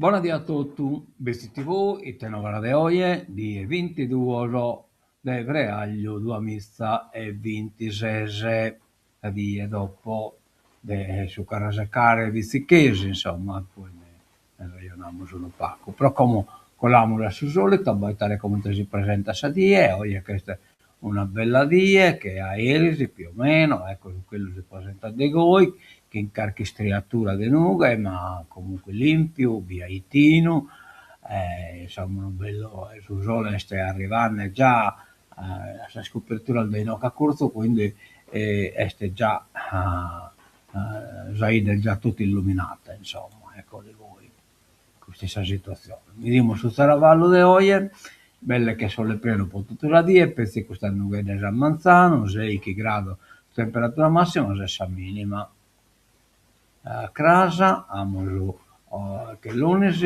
Bona die a totu, Bitzi TV, ite novas de oje, die bintiduos de freagliu duamiza e bintises, sa die dopo de su carrasecare bitzichesu, insomma, poi nde arrejonamus unu pagu. Pro como colamus a su solitu a abbaitare comente si presentat sa die, oje ch'est una bella die che a eris più o meno, ecco su chelu si presentat de goi, chin carchi istriatura de nughe, ma comunque limpiu, biaitinu, e insomma unu bellu, su sole est arrivande già a sas coperturas de inoghe acurzu, quindi est già sa 'idda est già totu illuminata, insomma, ecco de goi. Custa est sa situatzione. Bidimus su zaravallu de oje, belle che sole prenu po totu sa die, petzi custas nugheddas a manzanu, seichi grados temperatura massima, ses sa minima. Cras amus che lunis,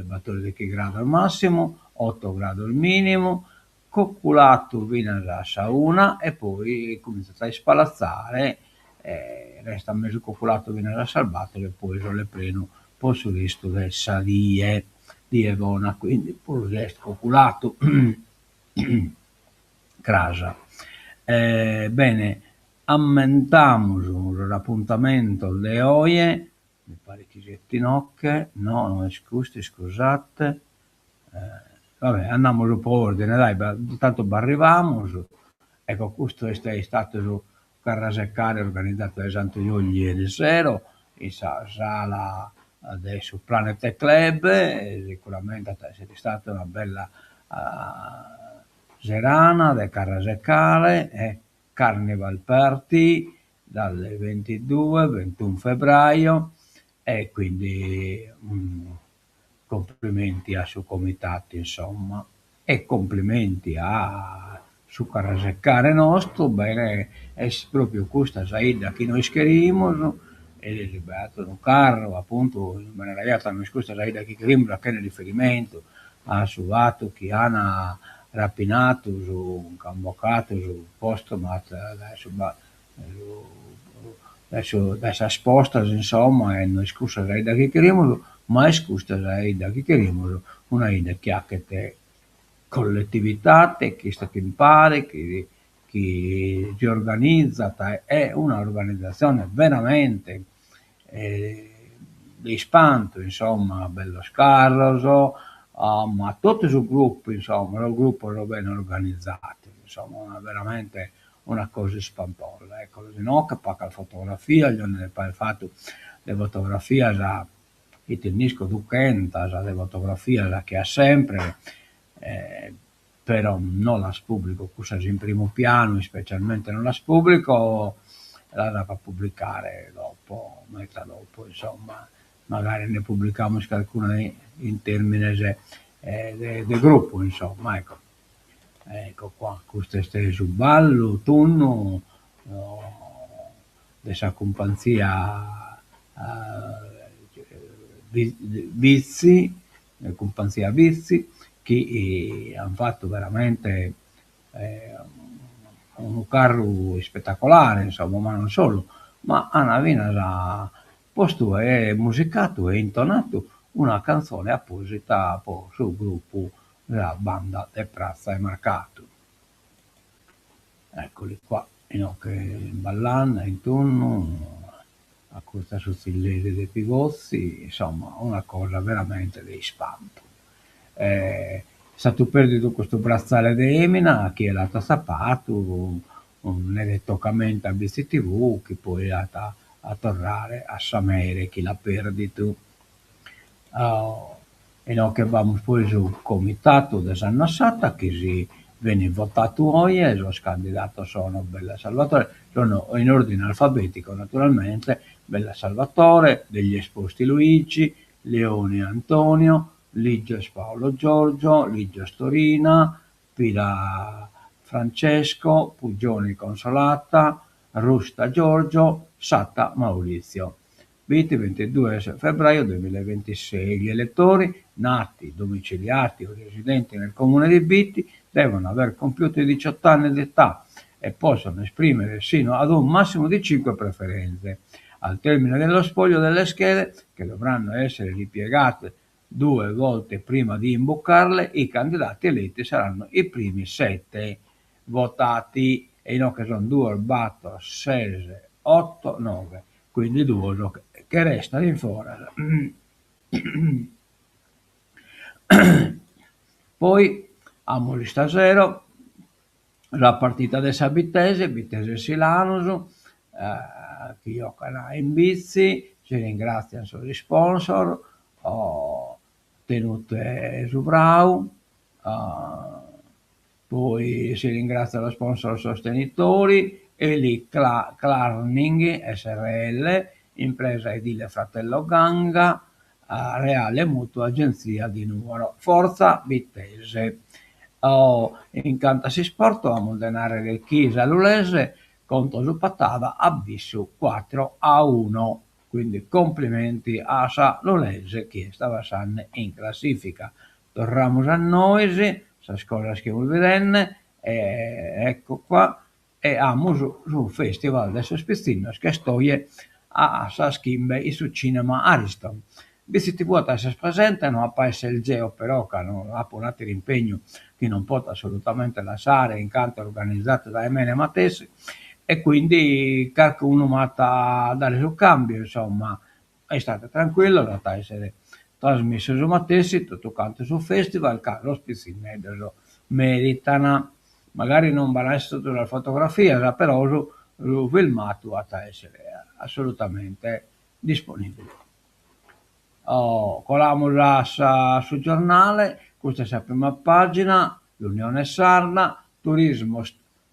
battordichi grados massimu, otto grados minimu, Coculatu finas a sa una e poi cumintzat a ispalatzare e restat mesu coculatu finas a sas bator e poi sole prenu po su restu de sa die. Die bona quindi puru si est coculatu cras. Bene, ammentamus sos apuntamentos de oje, mi paret chi siet inoche, no, no est custu, iscusate Va bè, andamus po ordine, dai, tantu b'arrivamus. Ecco, custu est istatu su carrasecare organizatu dae Santu Juogli ieri sero in sa sala de su Planet Club, sicuramente at a essere istata una bella serana de carrasecare e Carnival Party dalle ventidue, ventun febbraio e quindi Complimenti a su comitatu insomma e complimenti a su carrasecare nostru, bene est propriu custa sa 'idda chi nois cherimus e b'at unu carru appuntu inue naraiat no est custa sa 'idda chi cherimus achende riferimentu a su fatu chi an rapinatu su nch'an bocatu su postomat dae su dae su dae sas postas insomma e no est cussa sa 'idda chi cherimus, ma est custa sa 'idda chi cherimus, una 'idda chi achet collettivitate, chi istat impare, chi chi si organizat, e una organizatzione veramente de ispantu, insomma, bellos carros, ma totu su gruppu, insomma, sos gruppos bene organizados, insomma, veramente una cosa ispantosa, eccolos inoghe, pagas fotografias, deo nde depo aer fatu de fotografias, ite nd'isco, duchentas de fotografias che a sempre, però no las pubblico, cussas in primu pianu ispecialmente no las pubblico, las apo a pubblicare dopo, meta dopo, insomma, magari nde pubblicamus carcuna in termines de de gruppu, insomma, ecco. Ecco qua, custu est su ballu tundu de sa cumpanzia Bitzi, cumpanzia Bitzi, chi an fatu veramente unu carru ispettacolare, insomma, ma non solu, ma an finas postu e musicatu e intonatu una canzone apposita po su gruppu sa banda de Pratza 'e Marcatu. Eccoli qua, inoghe ballande in tundu, acurzu a su tzilleri de Pigozzi, insomma una cosa veramente de ispantu. Est istadu perdidu custu bratzale de 'emina, chie l'at atzapadu nde tocamenti a Bitzi TV chi poi at a torrare a sa mere chi l'at perdidu. Inoghe b'amus poi su comitatu de Sannasata chi si benit votatu oje, sos candidatos sono Bella Salvatore, sono in ordine alfabetico naturalmente, Bella Salvatore, Degli Esposti Luigi, Leoni Antonio, Ligios Paolo Giorgio, Ligios Torina, Pira Francesco, Puggioni Consolata, Rusta Giorgio, Satta Maurizio. Bitti, 22 febbraio 2026. Gli elettori, nati, domiciliati o residenti nel comune di Bitti, devono aver compiuto i 18 anni di età e possono esprimere sino ad un massimo di 5 preferenze. Al termine dello spoglio delle schede, che dovranno essere ripiegate. Due volte prima di imboccarle, i candidati eletti saranno i primi sette votati. E inoghe sun duos, bator, ses, oto, noe, quindi duos che restan in foras. Poi amus istasero sa partida de sa Bittese, Bittese Silanus, chi giocan in Bitzi, si ringratzian sos isponsor, Tenute Su Frau, poi si ringrazia lo sponsor sostenitori, Eli Clarning SRL, Impresa Edile Fratello Ganga, Reale Mutua Agenzia di Nuoro. Fortza Bittese. In cantu a s'isport amus de narrer chi sa Lulese contra su Patada at bintu cuatro a uno, quindi complimenti a sa Lulese chi est avassende in classifica. Torramus a nois, sas cosas chi semus bidende, ecco qua, e amus su festival de sos pitzinnos chi est oje a sas chimbe in su cinema Ariston. Bitzi TV at a esser presente, no apo a esser jeo però ca no apo un'ateru impegnu chi non poto assolutamente lassare in cantu organizadu dae mene matessi e quindi carcunu m'at a dare su cambiu insomma. Istade tranquillos, at a essere trasmissu su matessi totu cantu su festival ca sos pitzinneddos meritan. Magari non b'an a esser totu sas fotografias, però su su filmatu at a essere assolutamente disponibile. Colamus a sa su giornale, custa est sa prima pagina, L'Unione Sarda, turismo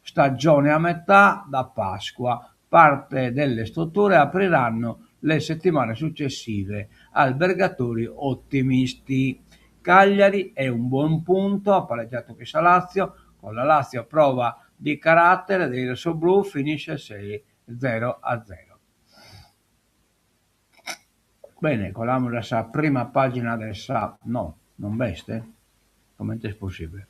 stagione a metà da Pasqua, parte delle strutture apriranno le settimane successive, albergatori ottimisti. Cagliari è un buon punto, ha pareggiato chin sa Lazio, con la Lazio prova di carattere dei rossoblù finisce 6 0 a 0. Bene, colamus a sa prima pagina de sa... No, non b'est? Comente est possibile?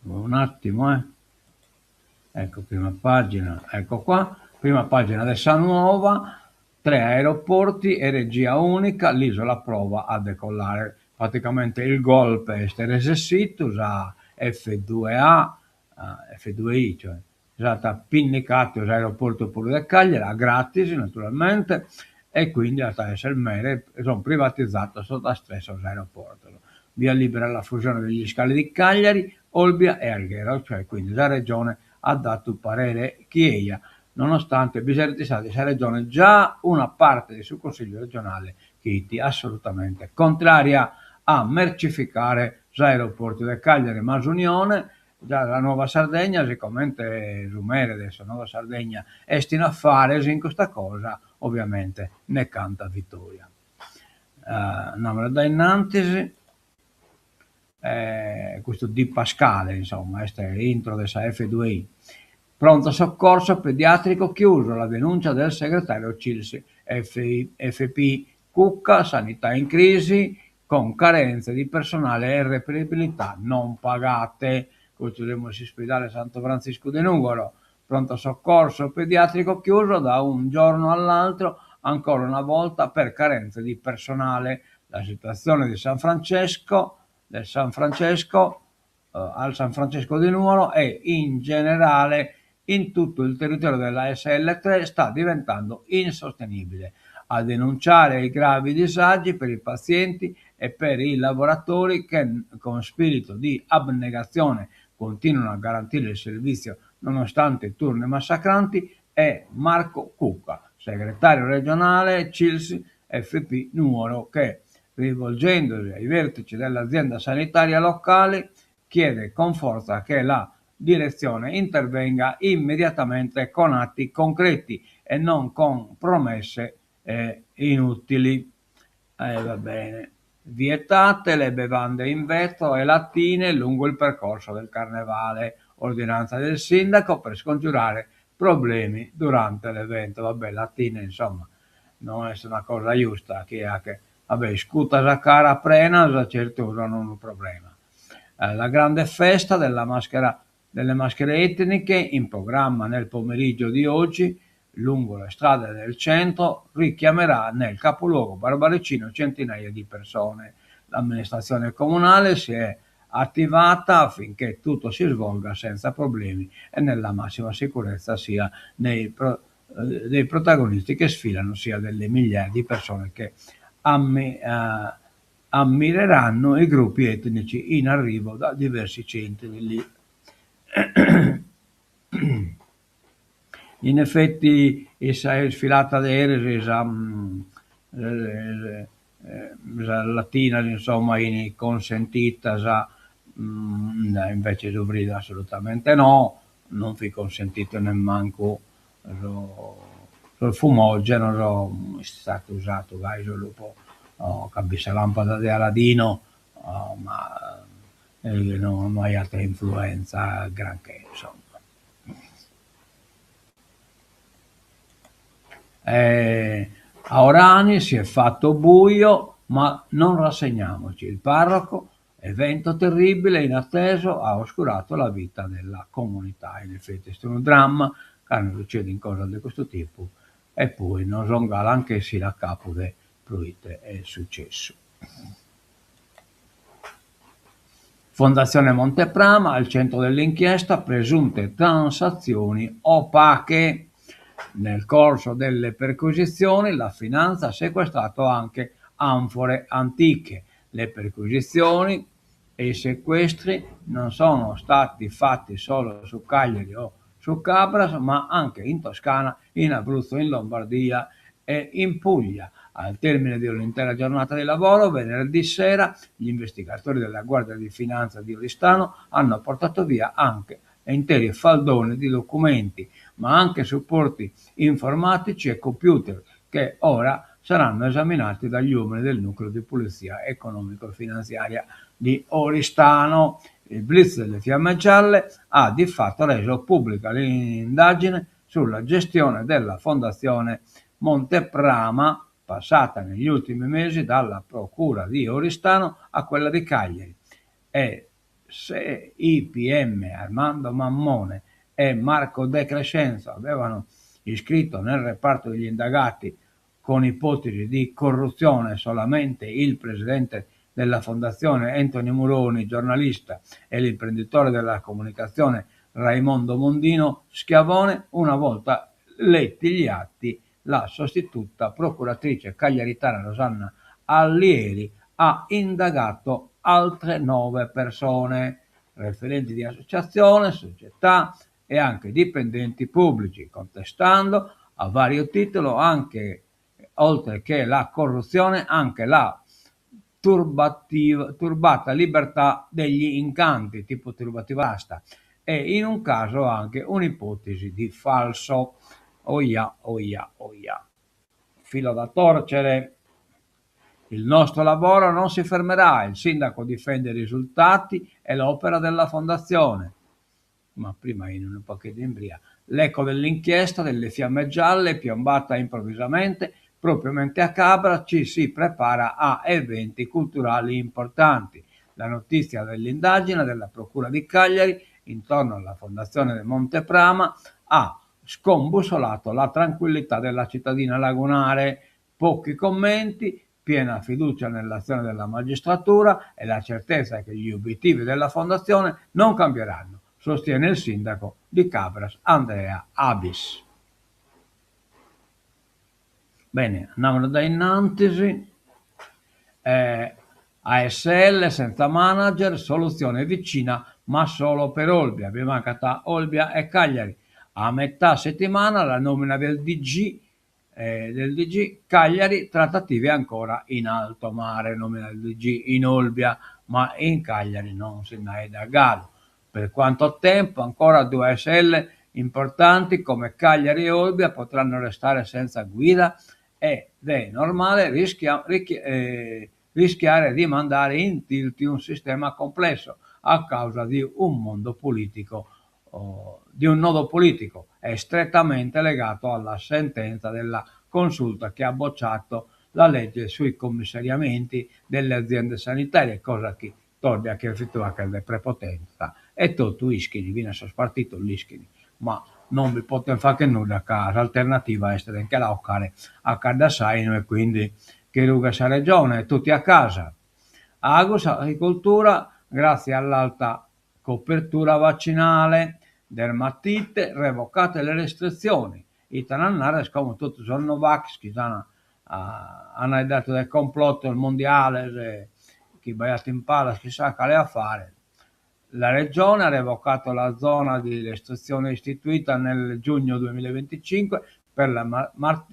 Un'attimo, eh. Ecco, prima pagina, ecco qua. Prima pagina de sa Nuova, tre aeroporti e regia unica, l'isola prova a decollare. Praticamente il golpe est resessitu, sa F2A, F2I, cioè, s'at pinnicatu s'aeroportu puru de Cagliari, a gratis naturalmente, e quindi at a esser mere, son privatizatos totas tres sos aeroportos. Via libera alla fusione degli scali di Cagliari, Olbia e Alghero, cioè quindi sa Regione at datu parere chi eja, nonostante bi siat istada in sa Regione già una parte de su Consigliu regionale chi 'it assolutamente contraria a mercificare s'aeroportu de Cagliari, ma s'Unione Già sa Nuova Sardegna, sicomente su mere de sa Nuova Sardegna est in afares in custa cosa, ovviamente nde cantat vittoria. Andamus a dae innantis, custu Di Pascale insomma est intro de sa F2I. Pronto soccorso pediatrico chiuso, la denuncia del segretario Cils FP Cucca, sanità in crisi, con carenze di personale e reperibilità non pagate. Custu semus in s'ispidale Santu Frantziscu de Nùgoro. Pronto soccorso pediatrico chiuso da un giorno all'altro ancora una volta per carenze di personale. La situazione di San Francesco, del San Francesco, al San Francesco di Nuoro e in generale in tutto il territorio della ASL 3 sta diventando insostenibile. A denunciare i gravi disagi per i pazienti e per i lavoratori che con spirito di abnegazione continuano a garantire il servizio nonostante turni massacranti è Marco Cucca, segretario regionale CILS FP Nuoro, che rivolgendosi ai vertici dell'azienda sanitaria locale chiede con forza che la direzione intervenga immediatamente con atti concreti e non con promesse eh, inutili. Eh, va bene. Vietate le bevande in vetro e lattine lungo il percorso del carnevale. Ordinanza del sindaco per scongiurare problemi durante l'evento. Vabbè, lattine, insomma, no est una cosa giusta chi che, vabbè, iscutas a cara prenas, certu non unu problema. Eh, la grande festa della maschera, delle maschere etniche in programma nel pomeriggio di oggi. lungo le strade del centro richiamerà nel capoluogo barbaricino centinaia di persone. L'amministrazione comunale si è attivata affinché tutto si svolga senza problemi e nella massima sicurezza sia nei pro, eh, dei protagonisti che sfilano sia delle migliaia di persone che ammi, eh, ammireranno i gruppi etnici in arrivo da diversi centri lì. In effetti in sa isfilada de eris sa sas latinas insomma 'ini consentidas, invece su fridu assolutamente no, non fit consentidu nemmancu sos fumogenos, est istadu usadu gai solu po ca b'it sa lampada de Aladino, ma no aiat influenza granché insomma. A Orani si è fatto buio, ma non rassegniamoci. Il parroco, evento terribile, inatteso, ha oscurato la vita della comunità. In effetti est unu dramma cando succedin cosas de custu tipu e poi no so galu a nch'essire a capu de proite est successu. Fondazione Mont'e Prama, al centro dell'inchiesta, presunte transazioni opache. Nel corso delle perquisizioni la finanza ha sequestrato anche anfore antiche. Le perquisizioni e i sequestri non sono stati fatti solo su Cagliari o su Cabras, ma anche in Toscana, in Abruzzo, in Lombardia e in Puglia. Al termine di un'intera giornata di lavoro, venerdì sera, gli investigatori della Guardia di Finanza di Oristano hanno portato via anche interi faldoni di documenti, ma anche supporti informatici e computer, che ora saranno esaminati dagli uomini del nucleo di polizia economico-finanziaria di Oristano. Il blitz delle Fiamme Gialle ha di fatto reso pubblica l'indagine sulla gestione della Fondazione Mont'e Prama, passata negli ultimi mesi dalla Procura di Oristano a quella di Cagliari. E se i PM Armando Mammone e Marco De Crescenzo avevano iscritto nel reparto degli indagati con ipotesi di corruzione solamente il presidente della fondazione Anthony Muroni, giornalista, e l'imprenditore della comunicazione Raimondo Mondino Schiavone, una volta letti gli atti, la sostituta procuratrice cagliaritana Rosanna Allieri ha indagato altre 9 persone, referenti di associazione, società e anche dipendenti pubblici, contestando a vario titolo anche, oltre che la corruzione, anche la turbata libertà degli incanti, tipo turbativa d'asta, e in un caso anche un'ipotesi di falso. Oia, oia, oia. Filo da torcere. Il nostro lavoro non si fermerà, il sindaco difende i risultati e l'opera della fondazione. Ma prima in un po' di imbria. L'eco dell'inchiesta delle Fiamme Gialle piombata improvvisamente proprio mentre a Cabras ci si prepara a eventi culturali importanti. La notizia dell'indagine della Procura di Cagliari intorno alla fondazione del Mont'e Prama ha scombussolato la tranquillità della cittadina lagunare. Pochi commenti, piena fiducia nell'azione della magistratura e la certezza che gli obiettivi della fondazione non cambieranno, sostiene il sindaco di Cabras Andrea Abis. Bene, andiamo da innantis. ASL senza manager, soluzione vicina ma solo per Olbia. Bi mancat Olbia e Cagliari. A metà settimana la nomina del DG Cagliari, trattative ancora in alto mare, nomina del DG in Olbia, ma in Cagliari non si naet galu. Per quanto tempo ancora due ASL importanti come Cagliari e Olbia potranno restare senza guida ed è normale rischiare di mandare in tilt un sistema complesso a causa di un mondo politico, oh, di un nodo politico è strettamente legato alla sentenza della Consulta che ha bocciato la legge sui commissariamenti delle aziende sanitarie, cosa che torna a che de prepotenza e totu ischini, finas sos partidos l'ischini, ma. non bi poten fagher nudda ca s'alternativa est de nche la 'ocare a caddu a s'ainu e quindi che rughet sa Regione, tutti a casa. Agus agricoltura grazie all'alta copertura vaccinale, dermatite, revocate le restrizioni. Ite an a narrer como totu sos no vax chi s'an an 'aeddadu de complottos mondiales chi b'aiat in palas chissà cale affare. La Regione ha revocato la zona di restrizione istituita nel giugno 2025 per la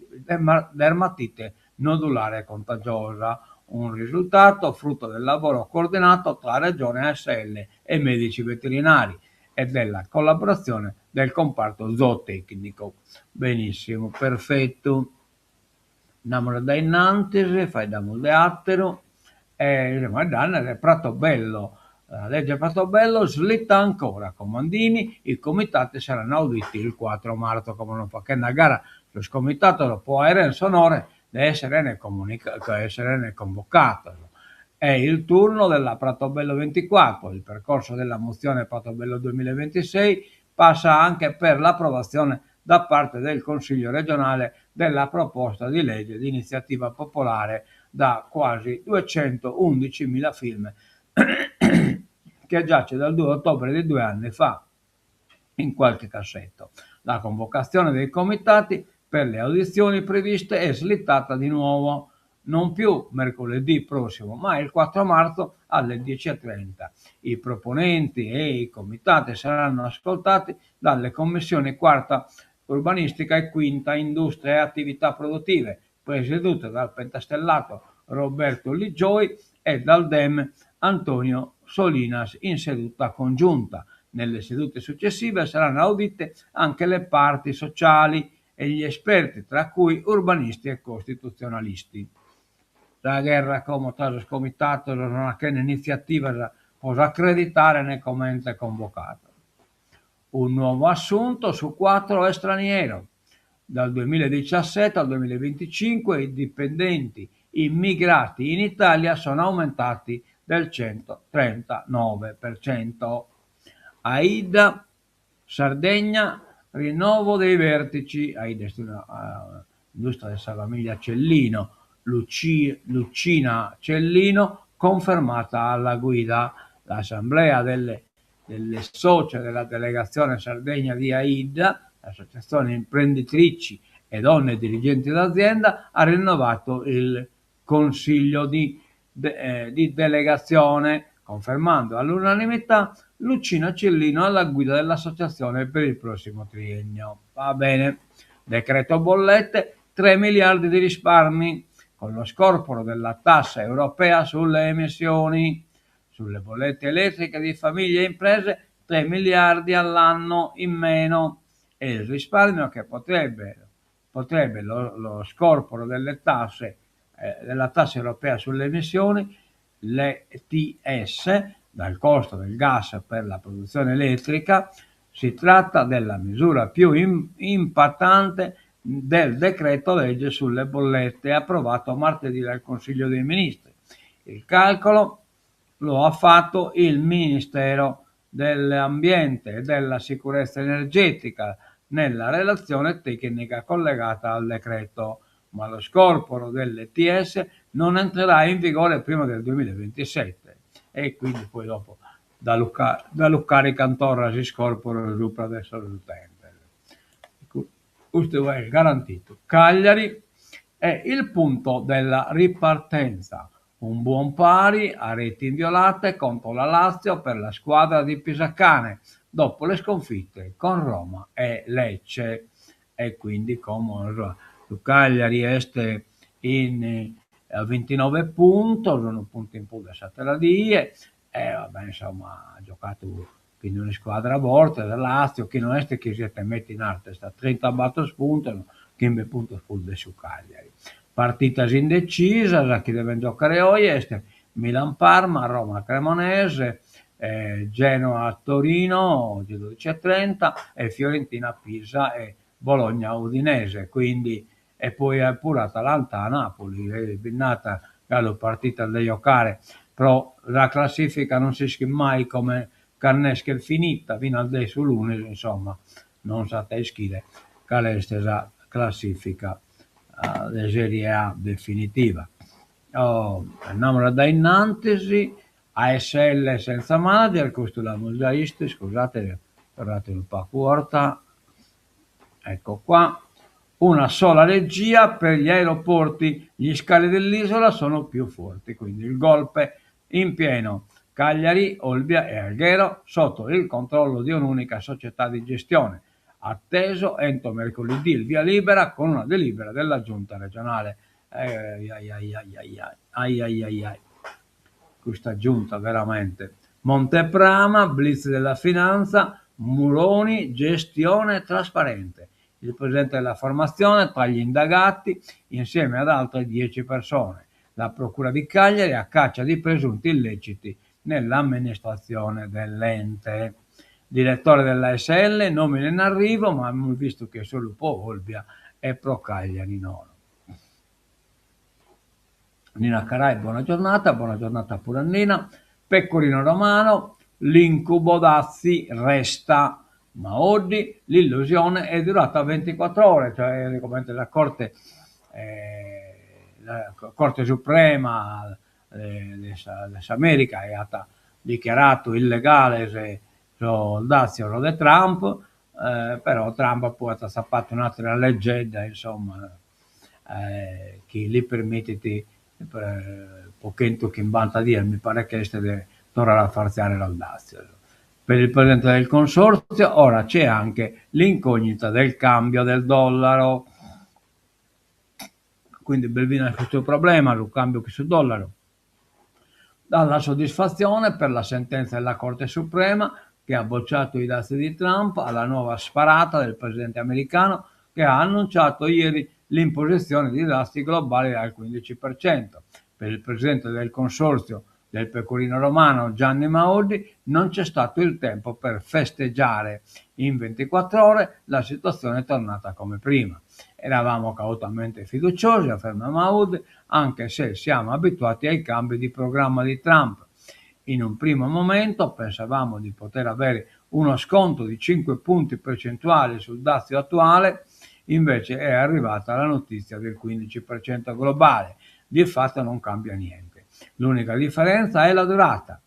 dermatite nodulare contagiosa, un risultato frutto del lavoro coordinato tra Regione, ASL e medici veterinari e della collaborazione del comparto zootecnico. Benissimo, perfettu. Andamus a dae innantis, faeddamus de atteru e semus faeddende de Pratobello. La legge Pratobello slitta ancora, Comandini, i comitati saranno auditi il 4 marzo, como non faghende a gara sos comitados pro aeren s'onore de esseren esseren convocados. È il turno della Pratobello 24, il percorso della mozione Pratobello 2026 passa anche per l'approvazione da parte del Consiglio regionale della proposta di legge di iniziativa popolare da quasi 211.000 firme che giace dal 2 ottobre di due anni fa in qualche cassetto. La convocazione dei comitati per le audizioni previste è slittata di nuovo, non più mercoledì prossimo, ma il 4 marzo alle 10.30. I proponenti e i comitati saranno ascoltati dalle commissioni quarta urbanistica e quinta industria e attività produttive, presiedute dal pentastellato Roberto Ligioi e dal Dem Antonio Solinas in seduta congiunta. Nelle sedute successive saranno audite anche le parti sociali e gli esperti, tra cui urbanisti e costituzionalisti. Sa gherra como tra sos comitados non achende initziativas pro s'acreditare comente convocados. Un nuovo assunto su quattro è straniero. Dal 2017 al 2025 i dipendenti immigrati in Italia sono aumentati del 139%. Aida, Sardegna, rinnovo dei vertici. Aida est una industria de sa familia Cellino, Luci, Lucina Cellino confermata alla guida. L'assemblea delle, delle socie della delegazione Sardegna di Aida, l'associazione imprenditrici e donne dirigenti d'azienda, ha rinnovato il consiglio di, de, eh, di delegazione, confermando all'unanimità Lucina Cellino alla guida dell'associazione per il prossimo triennio. Va bene. Decreto bollette, 3 miliardi di risparmi con lo scorporo della tassa europea sulle emissioni. Sulle bollette elettriche di famiglie e imprese 3 miliardi all'anno in meno e il risparmio che potrebbe, potrebbe lo, lo scorporo delle tasse, eh, della tassa europea sulle emissioni, l'ETS, dal costo del gas per la produzione elettrica, si tratta della misura più impattante del decreto legge sulle bollette approvato martedì dal Consiglio dei Ministri. Il calcolo lo ha fatto il Ministero dell'Ambiente e della Sicurezza Energetica nella relazione tecnica collegata al decreto, ma lo scorporo dell'ETS non entrerà in vigore prima del 2027 e quindi poi dopo da, Luca, da lu carican torra s'iscorporo supra de sos utentes. Custu est garantito. Cagliari è il punto della ripartenza. Un buon pari a reti inviolate contro la Lazio per la squadra di Pisacane dopo le sconfitte con Roma e Lecce. E quindi como su Cagliari est in a 29 puntos, unu puntu in prus de s'atera die, e va bè insomma at giocadu chin un'iscuadra forte, sa Lazio, chi no est chi siet meta in artu, est a trintabator puntos, chimbe puntos prus de su Cagliari. Partitas indecisas chi devent giocare oe est Milan-Parma, Roma-Cremonese, Genoa-Torino, oggi 12.30, e Fiorentina-Pisa e Bologna-Udinese, quindi e poi puru Atalanta-Napoli, bi nd'at galu partitas de giocare, però sa classifica non s'ischit mai come cando est ch'est finita, finas de su lunis, insomma. non s'at a ischire cale est sa classìfica de Sèrie A definitiva. Andamus a dae in antis, ASL senza manager, custu l'amus giai 'istu, iscusate, torrate unu pagu 'orta, ecco qua, una sola regia per gli aeroporti, gli scali dell'isola sono più forti, quindi il golpe in pieno. Cagliari, Olbia e Alghero sotto il controllo di un'unica società di gestione. Atteso entro mercoledì il via libera con una delibera della giunta regionale. Ai ai ai ai ai ai ai ai. Custa giunta veramente. Mont'e Prama, blitz della finanza, Muroni, gestione trasparente. Il presidente della formazione tra gli indagati insieme ad altre 10 persone. La procura di Cagliari a caccia di presunti illeciti nell'amministrazione dell'ente. Direttore dell'ASL, nomina in arrivo, ma abbiamo visto che solo pro Olbia e pro Cagliari no. Nina Carai, buona giornata, buona giornata pure a Nina. Pecorino Romano, l'incubo dazi resta, Maoddi, l'illusione è durata 24 ore, cioè comente sa Corte, la Corte Suprema de sa de s'America at dichiaradu illegales sos dàtzios de Trump, però Trump poi at atzapadu un'àtera leggedda, insomma, chi li permitit pro chentuchimbanta dies, mi paret chi est, de torrare a fartziare sos dàtzios. Per il presidente del consorzio ora c'è anche l'incognita del cambio del dollaro. Quindi b'est finas custu problema, su càmbiu cun su dòllaru. Dalla soddisfazione per la sentenza della Corte Suprema che ha bocciato i dazi di Trump alla nuova sparata del presidente americano che ha annunciato ieri l'imposizione di dazi globali al 15%. Per il presidente del consorzio del Pecorino Romano Gianni Maoddi non c'è stato il tempo per festeggiare. In 24 ore la situazione è tornata come prima. Eravamo cautamente fiduciosi, afferma Maoddi, anche se siamo abituati ai cambi di programma di Trump. In un primo momento pensavamo di poter avere uno sconto di 5 punti percentuali sul dazio attuale, invece è arrivata la notizia del 15% globale. Di fatto non cambia niente. L'unica differenza è la durata.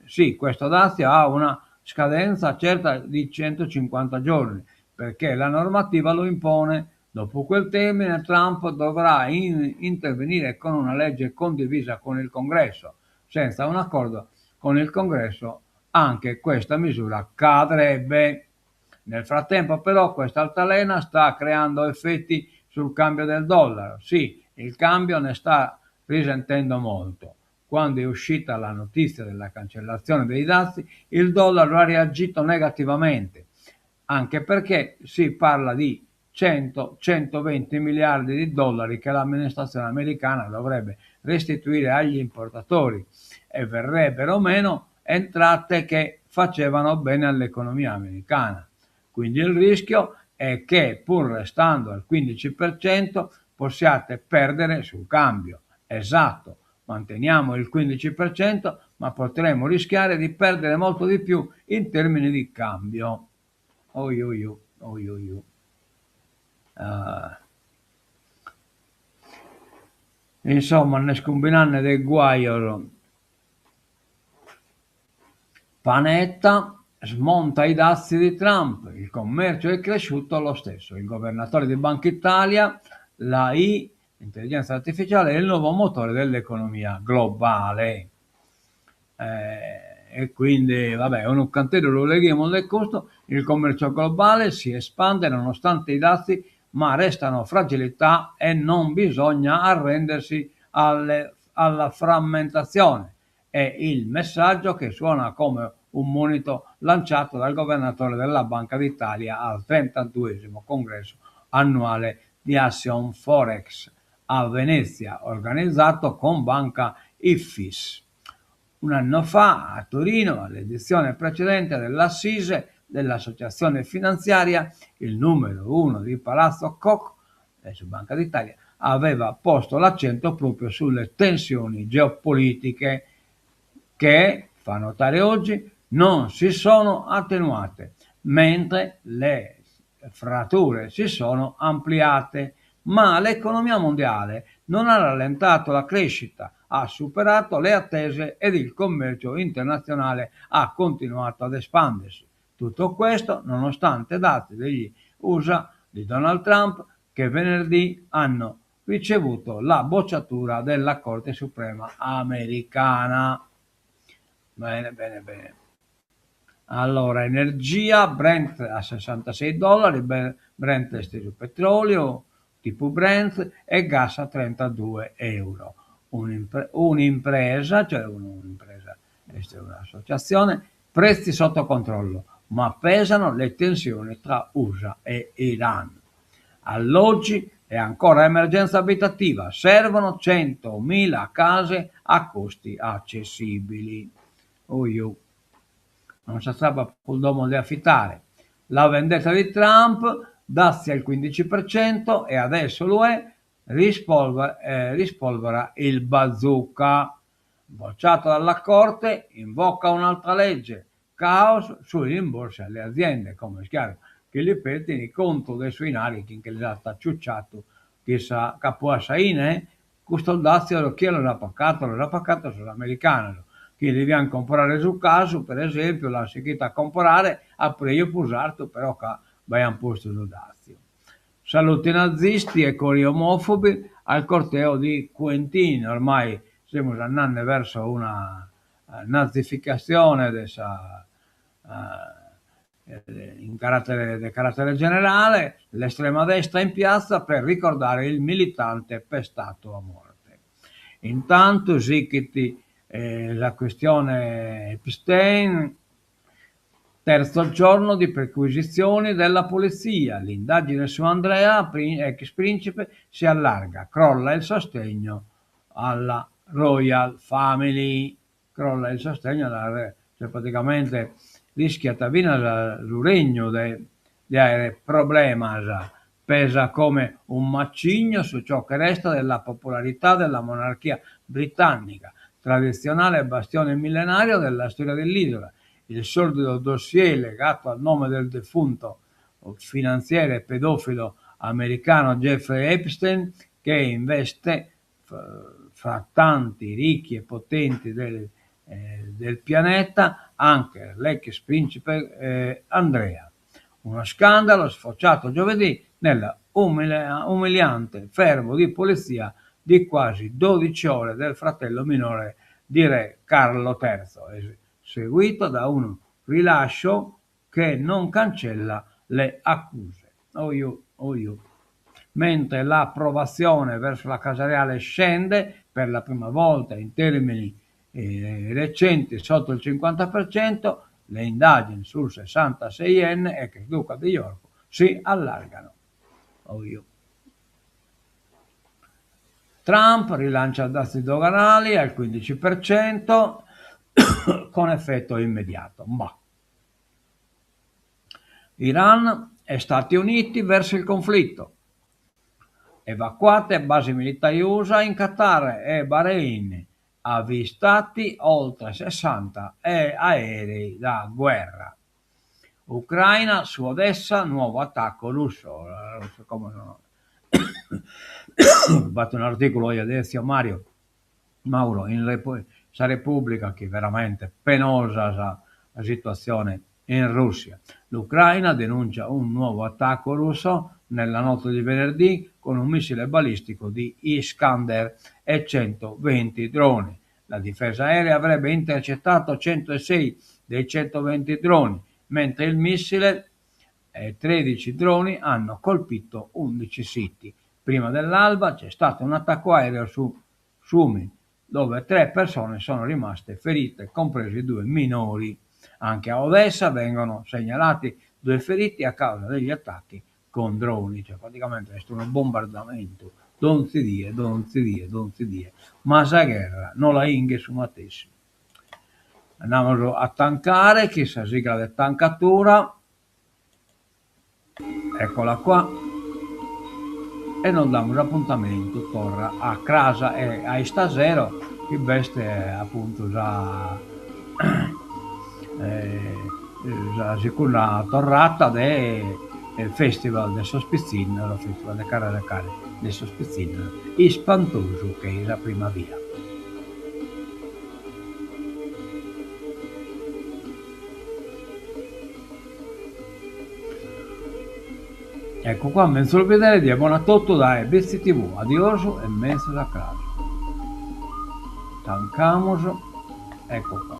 Sì, questo dazio ha una scadenza certa di 150 giorni, perché la normativa lo impone. Dopo quel termine Trump dovrà intervenire con una legge condivisa con il Congresso. Senza un accordo con il Congresso anche questa misura cadrebbe. Nel frattempo però questa altalena sta creando effetti sul cambio del dollaro. Sì, il cambio ne sta risentendo molto. Quando è uscita la notizia della cancellazione dei dazi, il dollaro ha reagito negativamente, anche perché si parla di 100-120 miliardi di dollari che l'amministrazione americana dovrebbe restituire agli importatori e verrebbero meno entrate che facevano bene all'economia americana. Quindi il rischio è che, pur restando al 15%, possiate perdere sul cambio. Esatto, manteniamo il 15%, ma potremmo rischiare di perdere molto di più in termini di cambio. Oi, oi, oi, oi, oi. Uh. Insomma, nd'est cumbinande de guajos. Panetta smonta i dazi di Trump, il commercio è cresciuto lo stesso. Il governatore di Banca Italia, l'AI, l'intelligenza artificiale, è il nuovo motore dell'economia globale. Eh, e quindi, vabbè, unu canteddu lu leghimus de custu, il commercio globale si espande nonostante i dazi, ma restano fragilità e non bisogna arrendersi alle, alla frammentazione. È il messaggio che suona come un monito lanciato dal governatore della Banca d'Italia al 32 congresso annuale di Action Forex a Venezia, organizzato con Banca Ifis. Un anno fa, a Torino, all'edizione precedente dell'Assise dell'Associazione Finanziaria, il numero uno di Palazzo Koch, su Banca d'Italia, aveva posto l'accento proprio sulle tensioni geopolitiche che, fa notare oggi, non si sono attenuate. Mentre le fratture si sono ampliate, ma l'economia mondiale non ha rallentato la crescita, ha superato le attese ed il commercio internazionale ha continuato ad espandersi. Tutto questo nonostante dazi degli USA di Donald Trump che venerdì hanno ricevuto la bocciatura della Corte Suprema americana. Bene, bene, bene. Allora, energia, Brent a 66 dollari, Brent est su petròliu, tipu Brent, e gas a 32 euro. Un'impresa, cioè un'impresa, est un'associatzione, prezzi sotto controllo, ma pesano le tensioni tra Usa e Iran. Alloggi e ancora emergenza abitativa, servono 100.000 case a costi accessibili. Oiu. Non s'atzapat prus domo de afitare. La vendetta di Trump, dazi al 15% e adesso l'UE rispolvera il bazooka. Bocciata dalla Corte, invoca un'altra legge. Caos sui rimborsi alle aziende, como est chiaru chi li pedin contu de su 'inari chi nche lis at ciucciatu chin sa ca poi a sa 'ine custos dàtzios chie los at pacatos? Los at pacatos sos americanos chi devian comporare su casu, per esempiu, l'an sighitu a comporare a preju prus artu però ca b'aian postu su dàtziu. Saluti nazisti e cori omofobi al corteo di Quentin, ormai semus andende verso una nazificatzione de sa in carattere de carattere generale, l'estrema destra in piazza per ricordare il militante pestato a morte. Intantu sighit sa questione Epstein, terzo giorno di perquisizioni della polizia, l'indagine su Andrea, ex principe, si allarga, crolla il sostegno alla Royal Family. Crolla il sostegno alla cioè praticamente rischiat finas su regnu de de aere problemas, pesa come un macigno su ciò che resta della popolarità della monarchia britannica, tradizionale bastione millenario della storia dell'isola. Il sordido dossier legato al nome del defunto finanziere pedofilo americano Jeffrey Epstein, che investe fra tanti ricchi e potenti del, eh, del pianeta anche l'ex principe eh, Andrea. Uno scandalo sfociato giovedì nella umiliante fermo di polizia di quasi 12 ore del fratello minore di re Carlo III, seguito da un rilascio che non cancella le accuse. Oiu, oiu. Mentre l'approvazione verso la Casa Reale scende per la prima volta in termini eh, recenti sotto il 50%, le indagini sul 66enne ex duca di York si allargano. Oiu. Trump rilancia dazi doganali al 15% con effetto immediato. Ma Iran e Stati Uniti verso il conflitto. Evacuate basi militari USA in Qatar e Bahrain. Avvistati oltre 60 aerei da guerra. Ucraina su Odessa, nuovo attacco russo. B'at un'articulu oje de Ezio Mario Mauro in sa Repubblica chi veramente penosa sa situatzione in Russia. L'Ucraina denuncia un nuovo attacco russo nella notte di venerdì con un missile balistico di Iskander e 120 droni. La difesa aerea avrebbe intercettato 106 dei 120 droni, mentre il missile e 13 droni hanno colpito 11 siti. Prima dell'alba c'è stato un attacco aereo su Sumi, dove tre persone sono rimaste ferite, compresi due minori. Anche a Odessa vengono segnalati due feriti a causa degli attacchi con droni, cioè praticamente est unu bombardamentu donzi die, donzi die, donzi die, ma sa gherra no la 'inghet su matessi. Andamus a tancare chin sa sigla de tancatura. Eccola qua. E nos damus apuntamentu torra a cras e a istasero chi b'est apuntu sa. sa segunda torrada de festival de sos pitzinnos, festival de carrasecare de sos pitzinnos, ispantosu che sa prima bia. Ecco qua, menzus bidere, die bona a totu dae Bitzi TV, adiosu e menzus a cras. Tancamus, ecco qua.